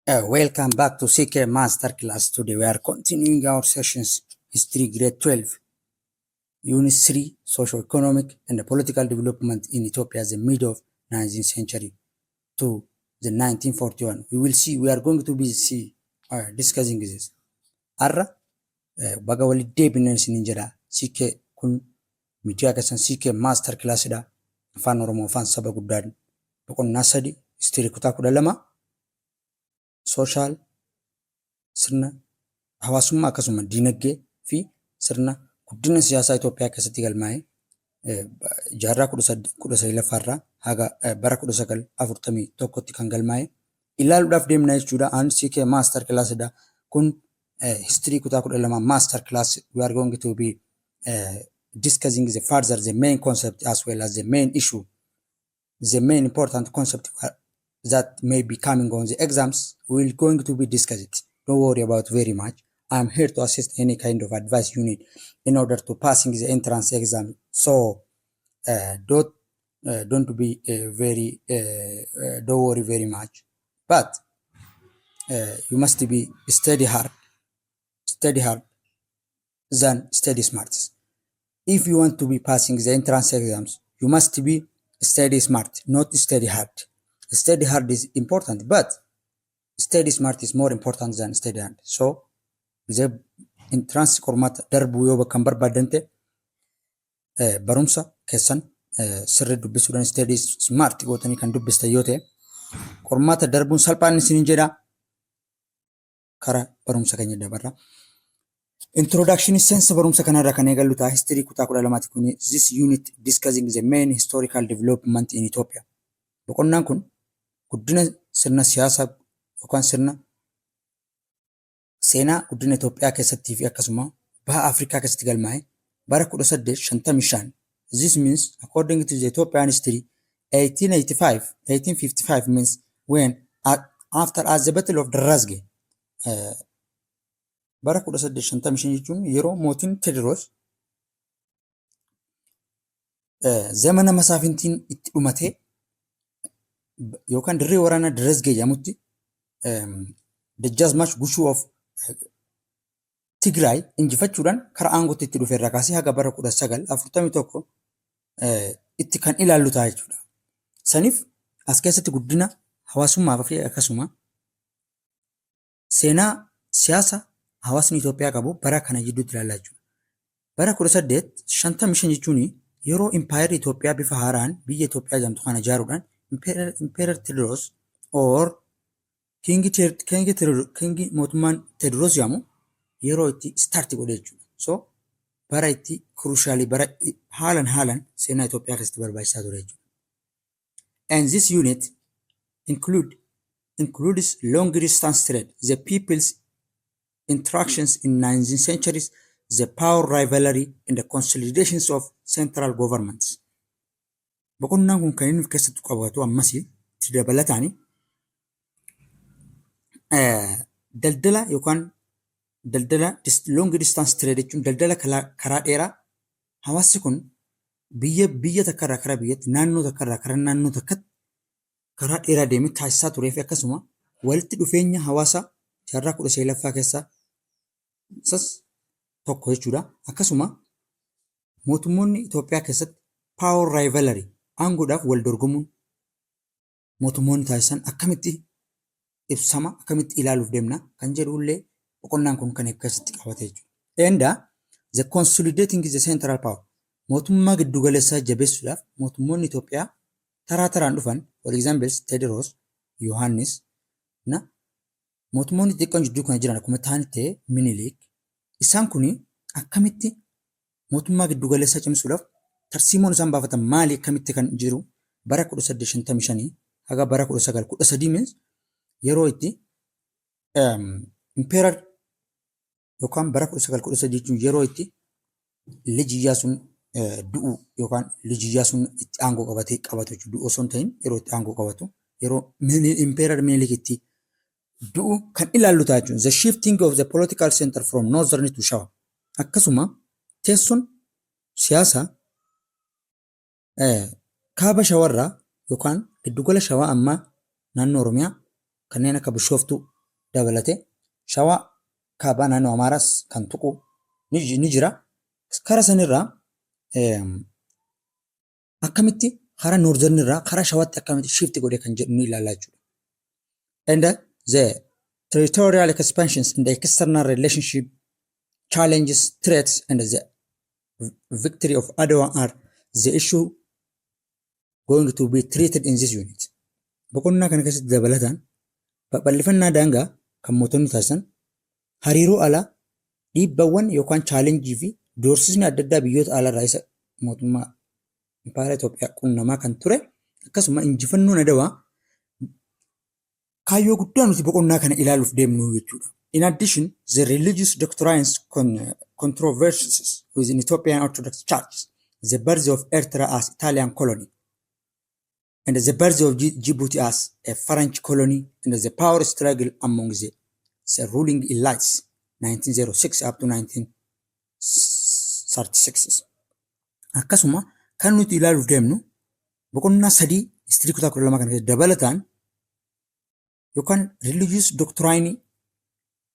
Welcome back to CK Master Class. Today we are continuing our sessions, History Grade 12, Unit 3, Socio-Economic and Political Development in Ethiopia, the mid of 19th century to the 1941. We will see, we are going to be see, discussing this. Har'a baga walitti deebineen isiniin jedha. CK kun miidiyaa keessan CK Master Class dha. Afaan Oromoo afaan saba guddaan boqonnaa 3, history kutaa 12, social, sirna hawaasummaa akkasuma diinagdee fi sirna guddina siyaasaa Itoophiyaa keessatti galmaa'e jaarraa 19ffaarraa haga bara 1941tti kan galmaa'e ilaaluudhaaf deemna jechuudha. An CK Master Class dha. Kun history kutaa 12 Master Class. We are going to be discussing the further the main concept as well as the main issue, the main important concept that may be coming on the exams will going to be discussed. Don't worry about very much. I'm here to assist any kind of advice you need in order to passing the entrance exam. So don't be very don't worry very much. But you must be study hard than study smart. If you want to be passing the entrance exams, you must be study smart, not study hard. Study hard is important, but study smart is more important than study hard. So the entrance qormaata darbuu yoo bakka hin barbaadan ta'e, barumsa keessan sirrii dubbisuudhaan study smart gootanii kan dubbistan yoo ta'e, qormaata darbuun salphaan isiniin jedha. Kara barumsa keenya dabarra. Introduction, seensa barumsa kanarraa kan eegallu ta'a. History kutaa 12ti kuni. This unit discussing the main historical development in Ethiopia. Boqonnaan kun guddina sirna siyaasaa yookaan sirna seenaa guddina Itoophiyaa keessattii fi akkasuma baha Afrikaa keessatti galmaa'e bara 1855. This means, according to the Ethiopian history, 1885, 1855 means when after as the Battle of Darasge. Bara 1855 jechuun yeroo mootiin Tewodiroos zamana masaafintiin itti dhumatee yookaan dirree waraanaa Darasgee jedhamutti Dajjaazmaach Gushuu of Tigraay injifachuudhaan karaa aangootti itti dhufe irraa kaasee haga bara 1941 itti kan ilaallu ta'a jechuudha. Saniif as keessatti guddina hawaasummaa fi akkasuma seenaa siyaasa hawaasni Itoophiyaa qabu bara kana jidduutti ilaallaa jechuudha. Bara 1855 jechuun yeroo impaayerri Itoophiyaa bifa haaraan biyya Itoophiyaa jedhamtu kana ijaaruudhaan Emperor Tewodiroos or King mootummaan Tewodiroos jedhamu yeroo itti start godhe jechuudha. So bara itti crucial, bara haalan haalan seenaa Itoophiyaa keessatti barbaachisaa ture jechuudha. And this unit includes long distance trade, the people's interactions in 19th centuries, the power rivalry and the consolidations of central governments. Boqonnaan kun kan inni of keessatti qabatu ammas itti dabalataani daldala yookaan daldala long distance trade jechuun daldala karaa dheeraa hawaasni kun biyya biyya takka irraa karaa biyyatti, naannoo takka irraa karaa naannoo takkatti karaa dheeraa deemee taasisaa turee fi akkasuma walitti dhufeenya hawaasa jaarraa 19ffaa keessaa isas tokko jechuudha. Akkasuma mootummoonni Itoophiyaa keessatti power rivalry, aangoodhaaf wal dorgomuun mootummoonni taasisan akkamitti ibsama, akkamitti ilaaluuf deemna kan jedhullee boqonnaan kun kan keessatti qabate jechuudha. And the consolidating the central power, mootummaa giddugaleessaa jabeessuudhaaf mootummoonni Itoophiyaa taraa taraan dhufan, for example Tewodiroos, Yohaannis na mootummoonni xixiqqoon jidduu kana jiran akkuma ta'an ta'e Minilik, isaan kuni akkamitti mootummaa giddugaleessaa cimsuudhaaf tarsiimoon isaan baafatan maali, akkamitti kan jiru bara 1855 haga bara 1913 means yeroo itti emperor yookaan bara 1913 jechuun yeroo itti Liji Iyyaasuun du'u yookaan Liji Iyyaasuun itti aangoo qabatee qabatu jechuudha. Du'u osoo hin ta'in yeroo itti aangoo qabatu, yeroo Emperor Minilik itti du'u kan ilaallu ta'a jechuudha. The shifting of the political center from northern to Shawa. Akkasuma teessoon siyaasaa kaaba Shawarraa yookaan giddugala Shawaa ammaa naannoo Oromiyaa kanneen akka Bishooftuu dabalatee Shawaa Kaabaa naannoo Amaaraas kan tuqu ni jira. Kara sanirraa akkamitti karaa northern irraa karaa Shawaatti akkamitti shift godhe kan jedhu ni ilaalla jechuudha. And the territorial expansions in the external relationship challenges, threats, and the victory of Adwa are the issue going to be treated in this unit. Boqonnaa kana keessatti dabalataan babal'ifannaa daangaa kan mootonni taasisan, hariiroo alaa, dhiibbawwan yookaan challenge fi doorsisni adda addaa biyyoota alaarraa isa mootummaa Impaayera Itoophiyaa qunnamaa kan ture, akkasuma injifannoon Adawaa kaayyoo guddaa nuti boqonnaa kana ilaaluuf deemnu jechuudha. In addition, the religious doctrines controversies within Ethiopian Orthodox Church, the birth of Eritrea as Italian colony, and the birth of Djibouti as a French colony, and the power struggle among the ruling elites 1906 up to 1936. Akkasuma kan nuti ilaaluuf deemnu boqonnaa sadii history kutaa 12 kana keessatti dabalataan yookaan religious doctrine,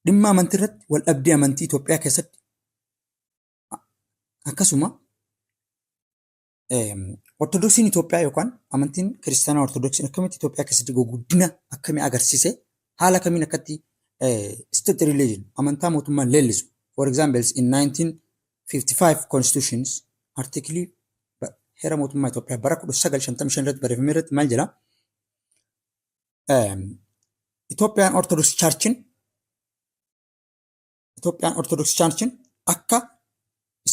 dhimma amantii irratti wal dhabdee amantii Itoophiyaa keessatti, akkasuma Ortodoksiin Itoophiyaa yookaan amantiin Kiristaanaa Ortodoksiin akkamitti Itoophiyaa keessatti guddina akkamii agarsiise, haala kamiin akkatti state religion, amantaa mootummaan leellisu. For example, in 1955 constitutions article, heera mootummaa Itoophiyaa bara 1955 irratti barreeffame irratti maal jedha? Itoophiyaan Orthodox Churchin akka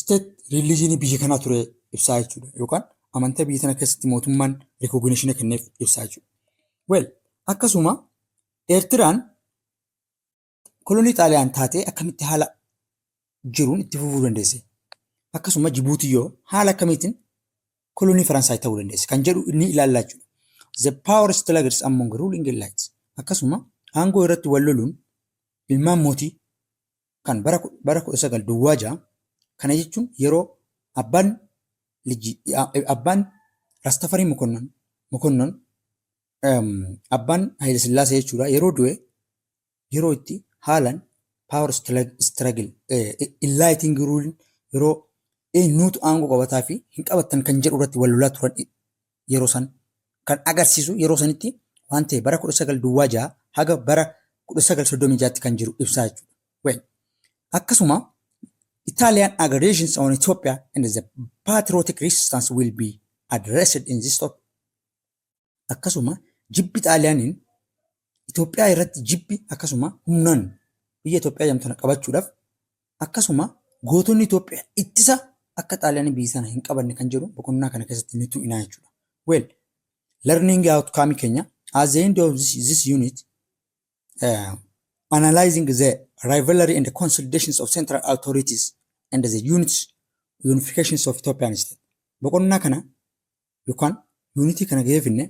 state religion biyya kanaa ture ibsaa jechuudha. Yookaan amantaa biyya tana keessatti mootummaan recognition kenneef ibsaa jechuudha. Well, akkasuma Eertiraan kolonii Xaaliyaan taatee akkamitti haala jiruun itti fufuu dandeesse? Akkasuma Jibuutii yoo haala akkamiitiin kolonii Faransaay ta'uu dandeesse kan jedhu ni ilaallaa jechuudha. The power struggles among ruling elites. Akkasuma aangoo irratti wal loluun ilmaan mootii kan bara 1906, kana jechuun yeroo abbaan liji abbaan Rastafarii Mokonnon, abbaan Haayile Sillaasee jechuudha, yeroo du'e, yeroo itti haalaan power struggle eliting ruling, yeroo eenyuutu aangoo qabataa fi hin qabattan kan jedhu irratti wal lolaa turan yeroo san kan agarsiisu, yeroo sanitti waan ta'e bara 1906 haga bara 1936tti kan jiru ibsaa jechuudha. Well, akkasuma Italian aggressions on Ethiopia and the patriotic resistance will be addressed in this topic. Akkasuma jibbi Xaaliyaaniin Itoophiyaa irratti jibbi, akkasuma humnaan biyya Itoophiyaa jedhamtu kana qabachuudhaaf, akkasuma gootonni Itoophiyaa ittisa akka Xaaliyaanii biyya sana hin qabanne kan jedhu boqonnaa kana keessatti ni tu'inaa jechuudha. Well, learning outcome keenya at the end of this unit, analyzing the rivalry and the consolidations of central authorities and the units unifications of Ethiopian state. Boqonnaa kana yookaan unitii kana gahee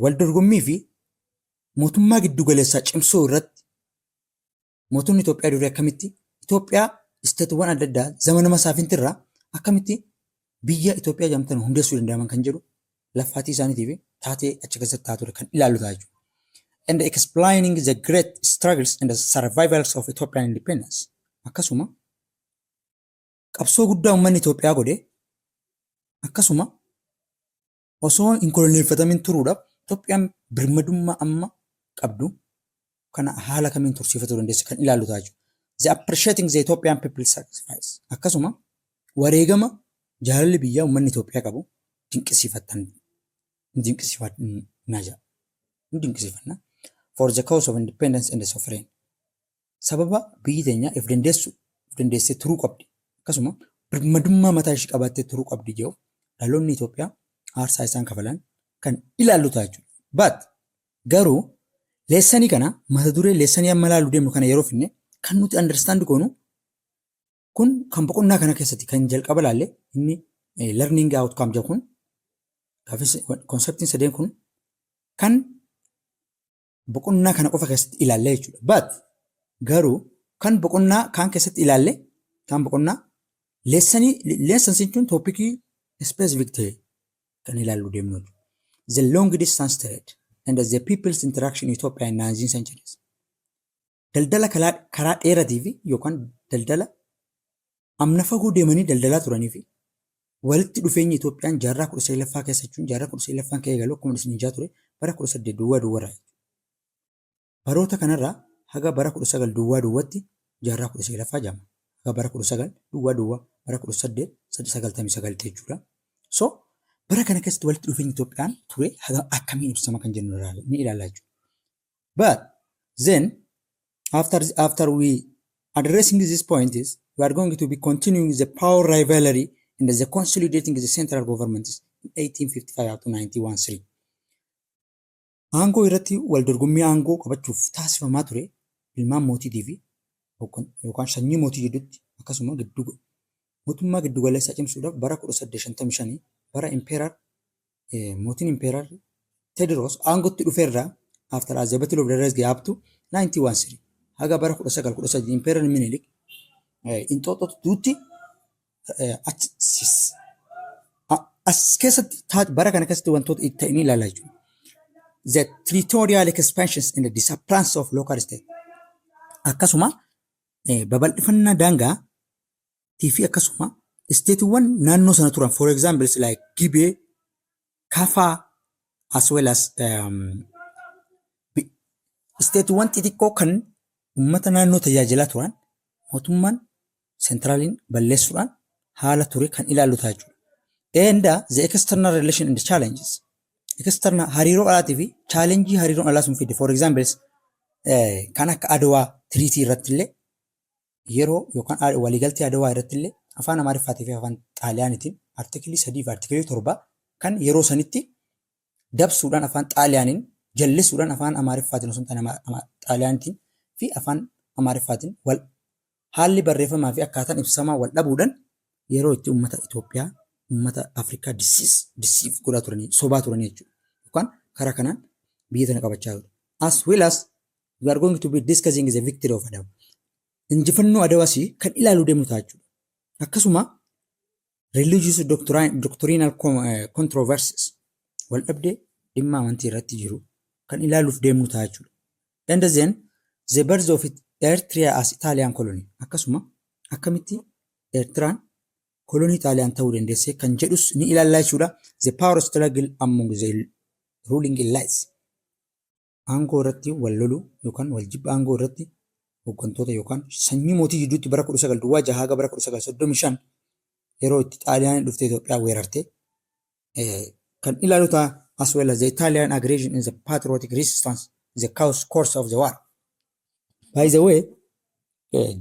wal dorgommii fi mootummaa giddu galeessaa cimsuu irratti mootonni Itoophiyaa durii akkamitti Itoophiyaa statewwan adda addaa zamana masaafintirraa akkamitti biyya Itoophiyaa jedhamtan hundeessuu danda'aman kan jedhu, laffaatii isaaniitii fi taatee achi keessatti ta'a ture kan ilaallu ta'a jechuudha. And explaining the great struggles and the survivals of Ethiopian independence. Akkasuma qabsoo guddaa uummanni Itoophiyaa godhe, akkasuma osoo hin koloneeffatamin turuudhaaf Itoophiyaan birmadummaa amma qabdu kana haala kamiin tursiifachuu dandeesse kan ilaallu ta'a jechuudha. The appreciating the Ethiopian people sacrifice. Akkasuma wareegama jaalalli biyyaa uummanni Itoophiyaa qabu dinqisiifattan dinqisiifannaa jedha. Ni dinqisiifanna. For the cause of independence and sovereign. Sababa biyyi teenya if dandeessee turuu qabdi. Akkasuma birmadummaa mataa ishee qabaattee turuu qabdi jedhu dhaloonni Itoophiyaa aarsaa isaan kafalan kan ilaallu ta'a jechuudha. But garuu lessonii kana, mata duree lessonii amma ilaallu deemnu kana yeroo finne, kan nuti understand goonu kun kan boqonnaa kana keessatti kan jalqaba ilaalle, inni learning outcome jedhu kun, conceptiin sadeen kun kan boqonnaa kana qofa keessatti ilaalle jechuudha. But garuu kan boqonnaa kaan keessatti ilaalle, kan boqonnaa lessonii lessons jechuun topicii specific ta'e kan ilaallu deemnu jechuudha. The long distance trade and the people's interaction in Ethiopia in 19th centuries. Daldala karaa dheeratii fi yookaan daldala amna fagoo deemanii daldalaa turanii fi walitti dhufeenya Itoophiyaan jaarraa 19ffaa keessa jechuun jaarraa 19ffaan ka'ee galu akkuma isin ijaa ture bara 18 duwwaa duwwarraa. Baroota kanarraa haga bara 19 duwwaa duwwatti jaarraa 19ffaa jedhama. Haga bara 19 duwwaa duwwaa bara 1899 jechuudha. So bara kana keessatti walitti dhufeenyi Itoophiyaan ture haga akkamiin ibsama kan jennu ni ilaalla jechuudha. But then after we addressing this point is we are going to be continuing the power rivalry and the consolidating the central government in 1855 up to 1913. Aangoo irratti wal dorgommii aangoo qabachuuf taasifamaa ture ilmaan mootiitii fi yookaan sanyii mootii gidduutti, akkasuma gidduu mootummaa giddu galeessaa cimsuudhaaf bara 1855 bara emperor mootiin emperor Tewodros aangootti dhufeerraa after as the Battle of Deresge up to 1913 haga bara 1913 emperor Minilik Inxooxxootti as keessatti bara kana keessatti wantoota itti ta'anii ilaalaa jechuudha. The territorial expansions and the disappearance of local state. Akkasuma babal'ifannaa daangaa fi akkasuma stateiiwwan naannoo sana turan, for example like Gibee, Kafaa, as well as stateiiwwan xixiqqoo kan uummata naannoo tajaajilaa turan mootummaan centraliin balleessuudhaan haala ture kan ilaallu ta'a jechuudha. And the external relation and the challenges. External hariiroo alaatii fi challenge hariiroon alaa sun fide, for example kan akka Adawaa Treaty irratti illee yeroo yookaan waliigaltee Adawaa irratti illee afaan Amaariffaatii fi afaan Xaaliyaaniitiin article 3 fi article 7 kan yeroo sanitti dabsuudhaan, afaan Xaaliyaaniin jallisuudhaan, afaan Amaariffaatiin osoo hin taane Xaaliyaaniitiin fi afaan Amaariffaatiin wal haalli barreeffamaa fi akkaataan ibsamaa wal dhabuudhaan yeroo itti uummata Itoophiyaa, uummata Afrikaa deceive godhaa turanii, sobaa turanii jechuudha. Yookaan karaa kanaan biyya tana qabachaa jiru. As well as we are going to be discussing the victory of Adawa. Injifannoo Adawaas kan ilaaluu deemnu ta'a jechuudha. Akkasuma religious doctrinal controversies, wal dhabdee dhimma amantii irratti jiru kan ilaaluuf deemnu ta'a jechuudha. And then the birth of Eritrea as Italian colony, akkasuma akkamitti Eertiraan kolonii Xaaliyaan ta'uu dandeesse kan jedhus ni ilaallaa jechuudha. The power struggle among the ruling elites. Aangoo irratti wal loluu yookaan wal jibba aangoo irratti hooggantoota yookaan sanyii mootii gidduutti bara 1906 haga bara 1935 yeroo itti Xaaliyaan dhuftee Itoophiyaa weerarte kan ilaalu ta'a, as well as the Italian aggression in the patriotic resistance, the course of the war. By the way,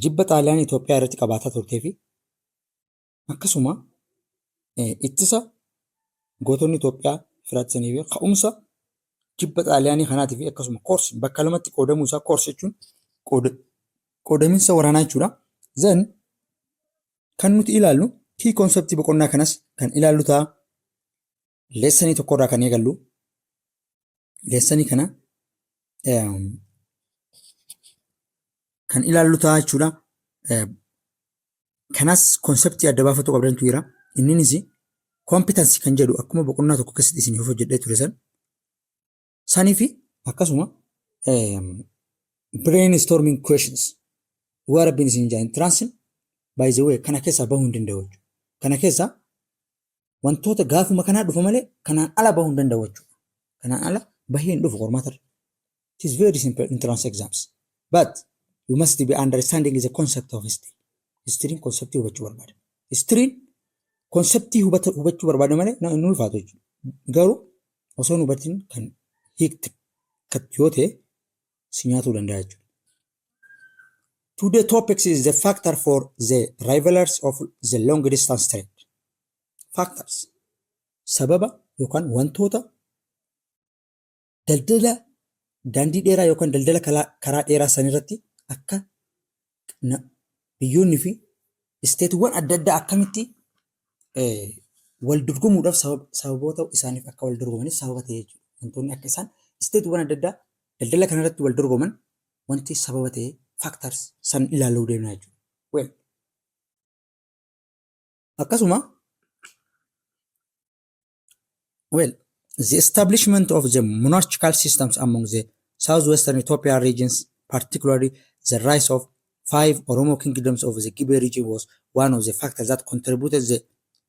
jibba Xaaliyaan Itoophiyaa irratti qabaataa turtee fi akkasuma ittisa gootonni Itoophiyaa firaachisanii fi ka'umsa jibba Xaaliyaanii kanaatii fi akkasuma course bakka lamatti qoodamuu isaa, course jechuun qoodaminsa waraanaa jechuudha. Then kan nuti ilaallu key concept boqonnaa kanas kan ilaallu ta'a. Lessonii tokkorraa kan eegallu. Lessonii kana kan ilaallu ta'a jechuudha. Kanas conceptii adda baafachuu qabdantu jira. Inninis competency kan jedhu akkuma boqonnaa tokko keessatti isiniif hojjedhee ture san. Sanii fi akkasuma brainstorming questions waa rabbiin isin jaa entrance, by the way, kana keessaa bahuu hin danda'u jechuudha. Kana keessaa wantoota gaafuma kanaa dhufa malee kanaan ala bahuu hin danda'u jechuudha. Kanaan ala bahee hin dhufu qormaatarra. It is very simple entrance exams. But you must be understanding the concept of history. Historyn conceptii hubachuu barbaada. Historyn conceptii hubachuu barbaada malee inni ulfaatu jechuudha. Garuu osoo hin hubatin kan hiikti yoo ta'e si nyaatuu danda'a jechuudha. Today topics is the factor for the rivalries of the long distance trade. Factors, sababa yookaan wantoota daldala daandii dheeraa yookaan daldala karaa dheeraa sanirratti akka biyyoonni fi stateiiwwan adda addaa akkamitti wal dorgomuudhaaf sababoota isaaniif akka wal dorgomaniif sababa ta'e jechuudha. Wantoonni akka isaan stateiiwwan adda addaa daldala kanarratti wal dorgoman wanti sababa ta'e factors san ilaaluu deemna jechuudha. Well, akkasuma well The establishment of the monarchical systems among the southwestern Ethiopia regions, particularly the rise of five Oromo kingdoms of the Gibe region, was one of the factors that contributed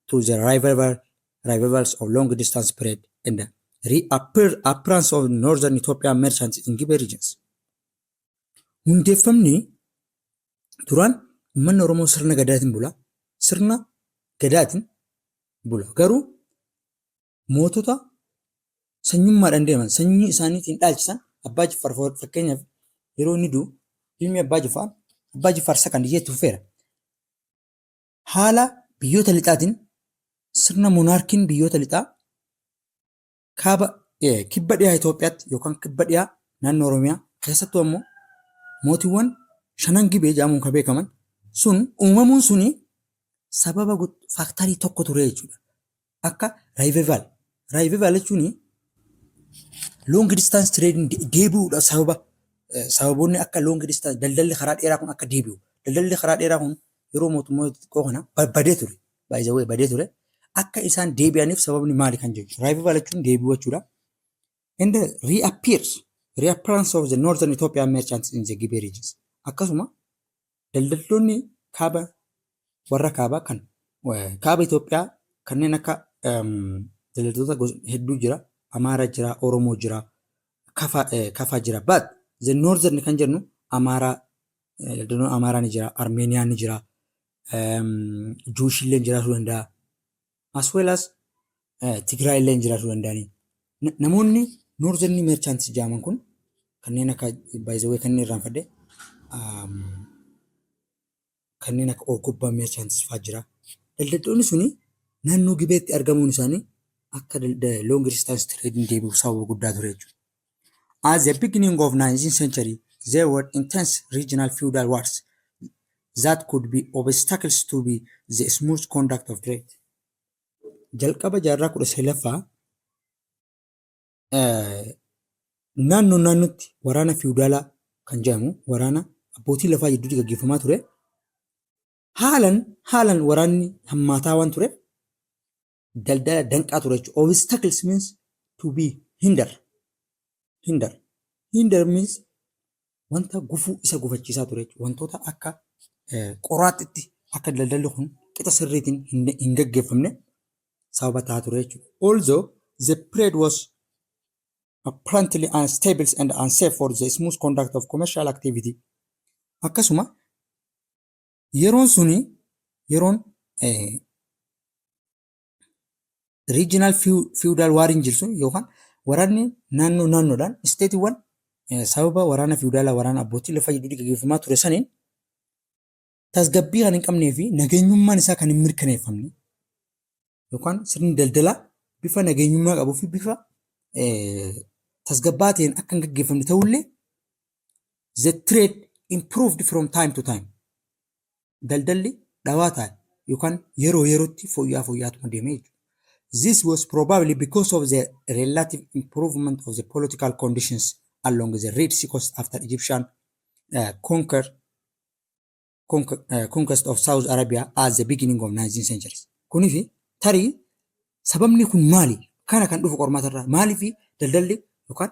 to the revivals of long distance trade and the reappearance of northern Ethiopian merchants in Gibe regions. Hundeeffamni duraan uummanni Oromoo sirna gadaatiin bula. Sirna gadaatiin bula. Garuu mootota sanyummaadhaan deeman, sanyii isaaniitiin dhaalchisan, Abbaa Jifaar fakkeenyaaf, yeroo inni du'u ilmi Abbaa Jifaar, Abbaa Jifaar Second itti fufeera. Haala biyyoota lixaatiin sirna monarchyn biyyoota lixaa kaaba kibba dhiyaa Itoophiyaatti yookaan kibba dhiyaa naannoo Oromiyaa keessattuu ammoo mootiiwwan shanan Gibee jedhamuun kan beekaman sun uumamuun suni sababa factorii tokko ture jechuudha. Akka revival. Revival jechuun long distance trading deebi'uudha. Sababoonni akka long distance daldalli karaa dheeraa kun akka deebi'u. Daldalli karaa dheeraa kun yeroo mootummoota xixiqqoo kana badee ture. Baay'ee badee ture. Akka isaan deebi'aniif sababni maali kan jedhu. Revival jechuun deebi'uu jechuudha. And the reappearance of the northern Ethiopian merchants in the Gibe regions. Akkasuma daldaltoonni kaaba, warra kaabaa kan kaaba Itoophiyaa kanneen akka daldaltoota hedduu jira. Amaara jira, Oromoo jira, Kafa jira. But the northern kan jennu Amaaraa, daldaltoonni Amaaraa ni jira, Armeeniyaan ni jira, Jewishillee jiraachuu danda'a. As well as Tigraay illee jiraachuu danda'ani. Namoonni northern merchants jedhaman kun kanneen akka, by the way, kanneen irraanfadhe, kanneen akka Orgobbaa merchants fa'aa jira. Daldaltoonni suni naannoo Gibeetti argamuun isaanii akka long distance trading deebi'u sababa guddaa ture jechuudha. At the beginning of 19th century, there were intense regional feudal wars that could be obstacles to be the smooth conduct of trade. Jalqaba jaarraa 19ffaa naannoo naannootti waraana feudalaa kan jedhamu waraana abbootii lafaa gidduutti gaggeeffamaa ture. Haalan haalan waraanni hammaataa waan tureef daldala danqaa ture jechuudha. Obstacles means to be hinder. Hinder. Hinder means wanta gufuu isa gufachiisaa ture jechuudha. Wantoota akka qoraattiitti akka daldalli kun qixa sirriitiin hin gaggeeffamne sababa ta'aa ture jechuudha. Although the period was apparently unstable and unsafe for the smooth conduct of commercial activity. Akkasuma yeroon suni yeroon regional feudal wariin jiru sun yookaan waraanni naannoo naannoodhaan stateiiwwan sababa waraana feudalaa, waraana abbootii lafa gidduutti gaggeeffamaa ture saniin tasgabbii kan hin qabnee fi nageenyummaan isaa kan hin mirkaneeffamne yookaan sirni daldalaa bifa nageenyummaa qabuu fi bifa tasgabbaa ta'een akka hin gaggeeffamne ta'ullee, the trade improved from time to time. Daldalli dhawaa ta'e yookaan yeroo yerootti fooyya'aa fooyya'aatuma deemee jechuudha. This was probably because of the relative improvement of the political conditions along the Red Sea coast after Egyptian conquest of South Arabia at the beginning of 19th century. Kunifi tarii sababni kun maali? Kana kan dhufu qormaata irraa maaliifi daldalli yookaan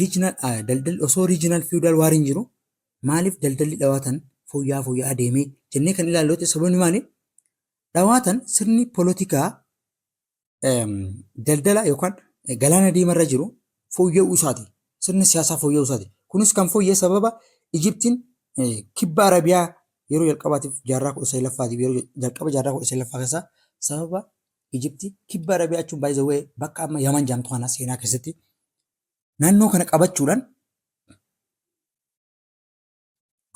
regional daldalli osoo regional feudal wariin jiru maaliif daldalli dhawaatan fooyya'aa fooyya'aa deemee jennee kan ilaallu ta'e, sababni maali? Dhawaatan sirni poolitikaa daldala yookaan galaana diimarra jiru fooyya'uu isaati. Sirni siyaasaa fooyya'uu isaati. Kunis kan fooyya'e sababa Ijiptiin kibba Arabiyaa yeroo jalqabaatiif jaarraa 19ffaatiif, yeroo jalqaba jaarraa 19ffaa keessaa sababa Ijiptii kibba Arabiyaa jechuun, by the way, bakka amma Yaman jedhamtu kana seenaa keessatti naannoo kana qabachuudhaan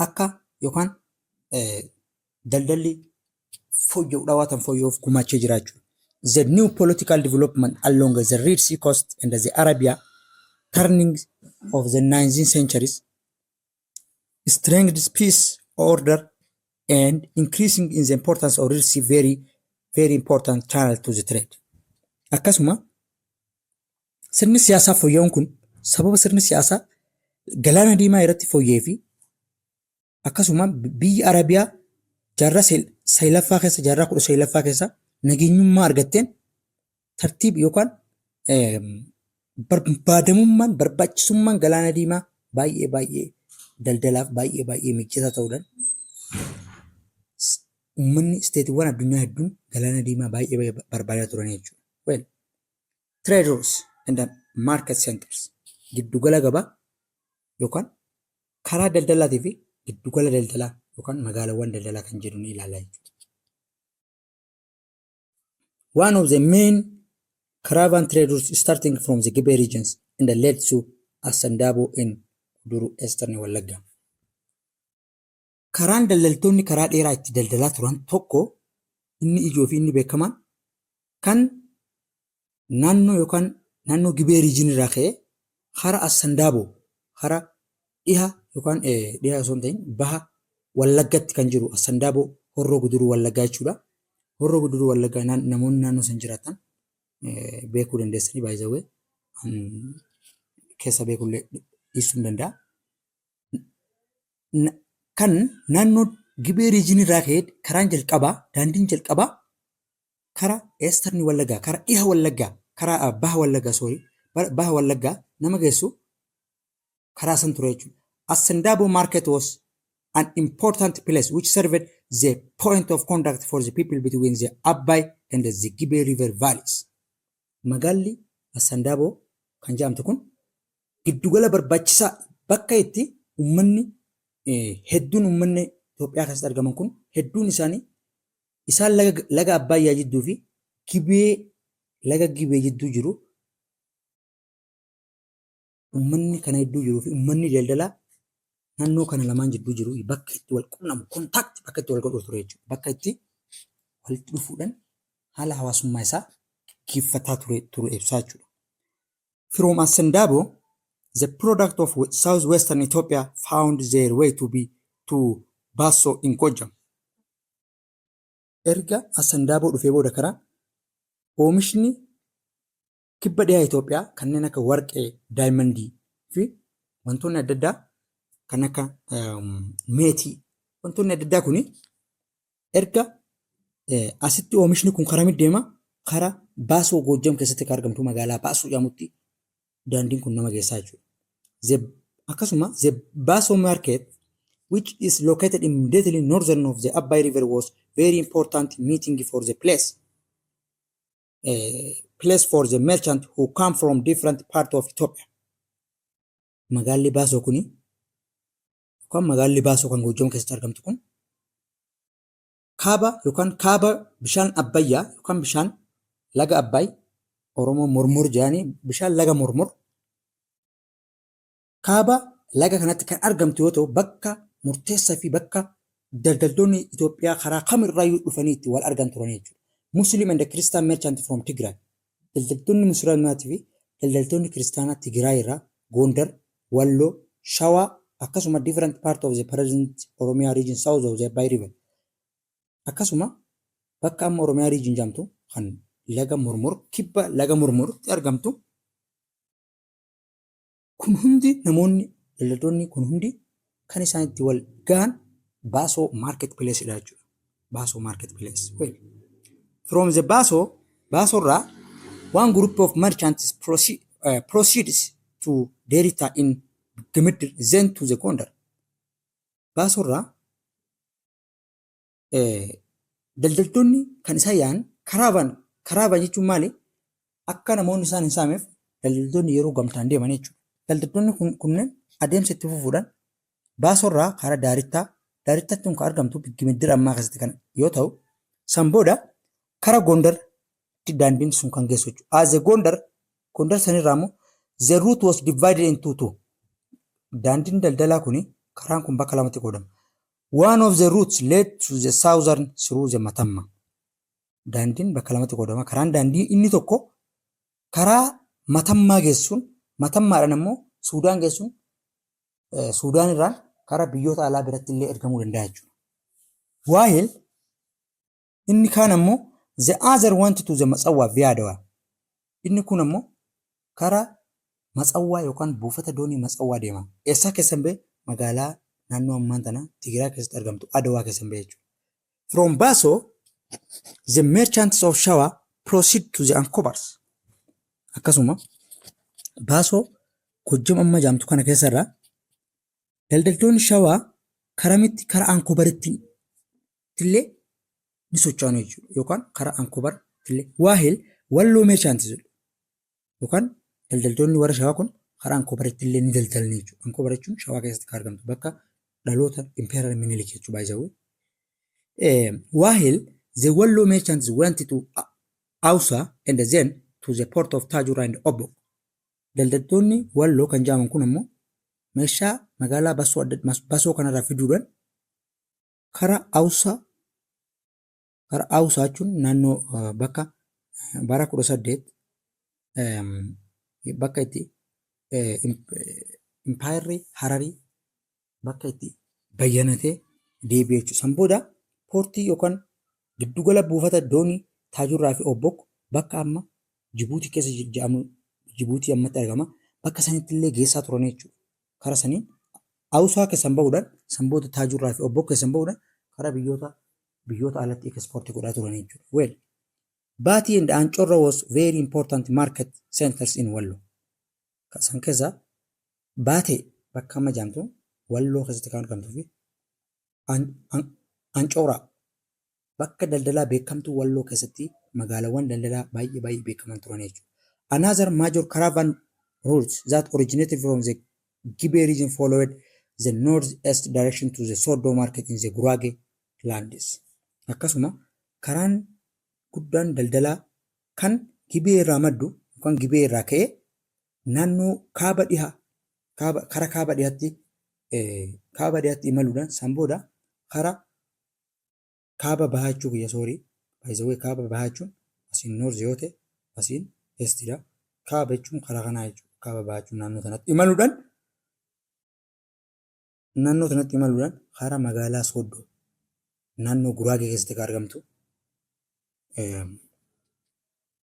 akka yookaan daldalli fooyya'u dhawaatan fooyya'uuf gumaachee jira jechuudha. The new political development along the Red Sea coast and the Arabia turning of the 19th centuries strengthened peace, order and increasing in the importance of Red Sea, very very important channel to the trade. Akkasuma sirni siyaasaa fooyya'uun kun sababa sirni siyaasaa galaana diimaa irratti fooyya'ee fi akkasuma biyya Arabiyaa jaarraa saglaffaa keessa, jaarraa 19ffaa keessa nageenyummaa argatteen tartiib yookaan Barbaadamummaan, barbaachisummaan Galaana Diimaa baay'ee baay'ee daldalaaf baay'ee baay'ee mijataa ta'uudhaan, uummanni stateiiwwan addunyaa hedduun Galaana Diimaa baay'ee baay'ee barbaadaa turan jechuudha. Well, trade routes and the market centers, giddugala gabaa yookaan karaa daldalaatii fi giddugala daldalaa yookaan magaalaawwan daldalaa kan jedhu ni ilaalla jechuudha. One of the main caravan trade routes starting from the Gibe regions and led to Asandabo in Guduru, Eastern Wallagga. Karaan daldaltoonni karaa dheeraa itti daldalaa turan tokko, inni ijoo fi inni beekamaan, kan naannoo yookaan naannoo Gibee region irraa ka'ee hara Assandaaboo, hara dhiha yookaan dhiha osoo hin ta'in baha Wallaggatti kan jiru Assandaaboo, Horroo Guduruu Wallaggaa jechuudha. Horroo Guduruu Wallaggaa namoonni naannoo san jiraatan beekuu dandeessanii, baay'ee keessa beekullee dhiisuu hin danda'a. Kan naannoo Gibee region irraa ka'ee karaan jalqabaa, daandiin jalqabaa karaa Eastern Wallaggaa, karaa dhiha Wallaggaa, karaa baha Wallaggaa, sorry, baha Wallaggaa nama geessu karaa san ture jechuudha. Assandaaboo market was an important place which served the point of contact for the people between the Abbay and the Gibe River valleys. Magaalli Assandaaboo kan jedhamtu kun giddugala barbaachisaa bakka itti uummanni hedduun, uummanni Itoophiyaa keessatti argaman kun hedduun isaanii isaan laga Abbayyaa jidduu fi Gibee, laga Gibee jidduu jiru, uummanni kana hedduu jiruu fi uummanni daldalaa naannoo kana lamaan jidduu jiru bakka itti wal quunnamu, contact bakka itti wal godhu ture jechuudha. Bakka itti walitti dhufuudhaan haala hawaasummaa isaa gaggeeffataa ture ibsaa jechuudha. From Asandabo, the product of southwestern Ethiopia found their way to Basso in Gojjam. Erga Asandaaboo dhufee booda karaa oomishni kibba dhiyaa Itoophiyaa kanneen akka warqee, diamondii fi wantoonni adda addaa kan akka meetii, wantoonni adda addaa kuni erga asitti oomishni kun karaa deema, karaa Baasoo, Goojjam keessatti kan argamtu magaalaa Baasoo jedhamutti daandiin kun nama geessaa jechuudha. Akkasuma the Baso market, which is located immediately northern of the Abbay River, was very important meeting for the place for the merchant who come from different part of Ethiopia. Magaalli Baasoo kuni yookaan magaalli Baasoo kan Goojjam keessatti argamtu kun kaaba yookaan kaaba bishaan Abbayyaa yookaan bishaan laga Abbaay, Oromoo Mormor jedhanii, bishaan laga Mormor kaaba laga kanatti kan argamtu yoo ta'u, bakka murteessaa fi bakka daldaltoonni Itoophiyaa karaa kamirraayyuu dhufanii itti wal argan turan jechuudha. Muslim and Christian merchant from Tigray. Daldaltoonni Musliimaatii fi daldaltoonni Kiristaanaa Tigraay irraa, Gondar, Walloo, Shawaa, akkasuma different part of the present Oromiyaa region south of the Abbay River. Akkasuma bakka amma Oromiyaa region jedhamtu kan laga Mormor, kibba laga Mormoritti argamtu kun hundi, namoonni daldaltoonni kun hundi kan isaan itti wal gahan Baasoo market place dha jechuudha. Baasoo market place. Well, from the Baasoo, Baasoorraa one group of merchants proceeds to Derita in Gemidir, then to the Gondar. Baasoorraa daldaltoonni kan isaan yaa'an caravan. Caravan jechuun maali? Akka namoonni isaan hin saameef daldaltoonni yeroo gamtaan deeman jechuudha. Daldaltoonni kunneen adeemsa itti fufuudhaan Baasorraa karaa Daarittaa, Daarittaatti kun kan argamtu Gimiddira ammaa keessatti kan yoo ta'u, san booda karaa Gondar daandiin sun kan geessu jechuudha. As a Gondar, Gondar sanirraa immoo the route was divided into two. Daandiin daldalaa kuni, karaan kun bakka lamatti qoodama. One of the routes led to the southern through the Matamma. Daandiin bakka lamatti qoodama. Karaan daandii inni tokko karaa Matammaa geessuun, Matammaadhaan immoo Suudaan geessuun, Suudaan irraan karaa biyyoota alaa biratti illee ergamuu danda'a jechuudha. While inni kaan ammoo the other went to the Matsawwaa via Adawaa. Inni kun ammoo karaa Matsawwaa yookaan buufata doonii Matsawwaa deema. Eessaa keessan ba'e? Magaalaa naannoo ammaan tana Tigraay keessatti argamtu Adawaa keessan ba'e jechuudha. From Baso, the merchants of Shawa proceed to the Ankobars. Akkasuma Baasoo Gojjam amma jaamtu kana keessarraa daldaltoonni Shawaa karamitti kara Ankobaritti illee ni socho'an jechuudha. Yookaan karaa Ankobar illee Waahil Walloo Merchants jedhu. Yookaan daldaltoonni warra Shawaa kun karaa Ankobaritti illee ni daldalan jechuudha. Ankobar jechuun Shawaa keessatti kan argamtu bakka dhaloota Emperor Minilik jechuudha by the way. Waahil the Walloo merchants went to Ausa and then to the port of Tajura and Obbo. Daldaltoonni Walloo kan jedhaman kun ammoo meeshaa magaalaa Basoo adda Basoo kanarraa fiduudhaan karaa Awusaa karaa Awusaa jechuun naannoo bakka bara 18 bakka itti impaayerri Hararii bakka itti bayyanatee deebi'e jechuudha. San booda poortii yookaan giddugala buufata doonii Taajurraa fi Obbok bakka amma Jibuutii keessa jedhamu Jibuutii ammatti argama. Bakka sanitti illee geessaa turan jechuudha. Karaa saniin Awusaa keessan bahuudhaan san booda Taajurraa fi Obbok keessan bahuudhaan karaa biyyoota alatti ekspoortii godhaa turan jechuudha. Well, Baatii and Ancorra was very important market centers in Wallo. San keessa Baatee bakka amma jedhamtu Walloo keessatti kan argamtuu fi Ancoraa bakka daldalaa beekamtuu Walloo keessatti magaalaawwan daldalaa baay'ee baay'ee beekaman turan jechuudha. Another major caravan routes that originated from the Gibe region followed the northeast direction to the Soddo market in the Gurage lands. Akkasuma karaan guddaan daldalaa kan Gibee irraa maddu yookaan Gibee irraa ka'ee naannoo kaaba dhihaa kaaba kara kaaba dhiyaatti imaluudhaan san booda kara kaaba bahaa jechuu kiyya, sorry, by the way, kaaba bahaa jechuun asiin north yoo ta'e asiin eastidha. Kaaba jechuun karaa kanaa jechuudha. Kaaba bahaa jechuun naannoo sanatti imaluudhaan karaa magaalaa Sooddoo naannoo Guraagee keessatti kan argamtu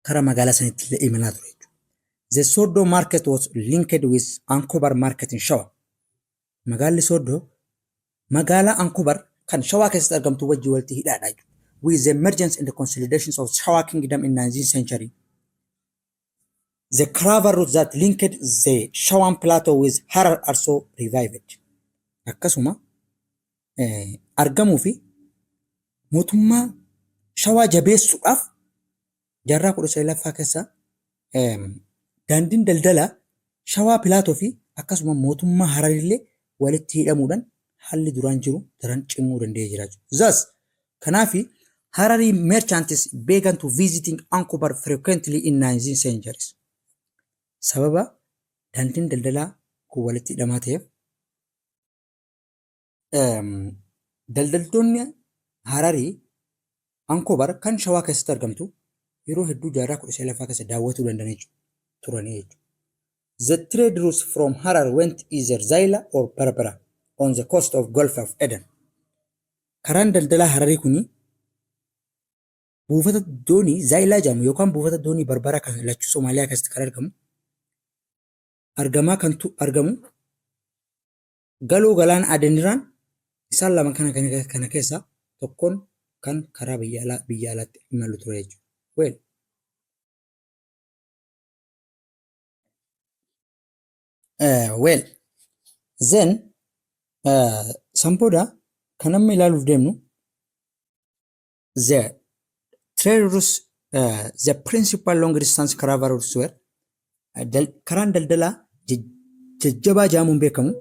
karaa magaalaa sanitti illee imalaa ture jechuudha. The Soddo market was linked with Ankobar market in Shawa. Magaalli Sooddoo magaalaa Ankobar kan Shawaa keessatti argamtu wajjin walitti hidhaadha jechuudha. With the emergence and the consolidations of Shawa kingdom in 19th century, the caravan route that linked the Shawan plateau with Harar also revived. Akkasuma argamuu fi mootummaa Shawaa jabeessuudhaaf jaarraa 19ffaa keessa daandiin daldalaa Shawaa Plateau fi akkasuma mootummaa Hararillee walitti hidhamuudhaan haalli duraan jiru daran cimuu danda'ee jira. Thus, kanaafi Harari merchants began to visiting Ankobar frequently in 19th centuries. Sababa daandiin daldalaa kun walitti hidhamaa ta'eef daldaltoonni Hararii Ankobar kan Shawaa keessatti argamtu yeroo hedduu jaarraa 19ffaa keessa daawwatuu danda'anii turanii jechuudha. The trade routes from Harar went either Zaila or Berbera on the coast of Gulf of Aden. Karaan daldalaa Hararii kuni buufata doonii Zaayilaa jedhamu yookaan buufata doonii Barbara kan lachuu Somaaliyaa keessatti kan argamu argamaa kan argamu galoo galaana Adenirraan isaan lama kana keessaa tokkoon kan karaa biyya alaatti imalu ture jechuudha. Well, well, then san booda kan amma ilaaluuf deemnu the trade routes, the principal long distance caravan routes were karaan daldalaa jajjabaa jedhamuun beekamu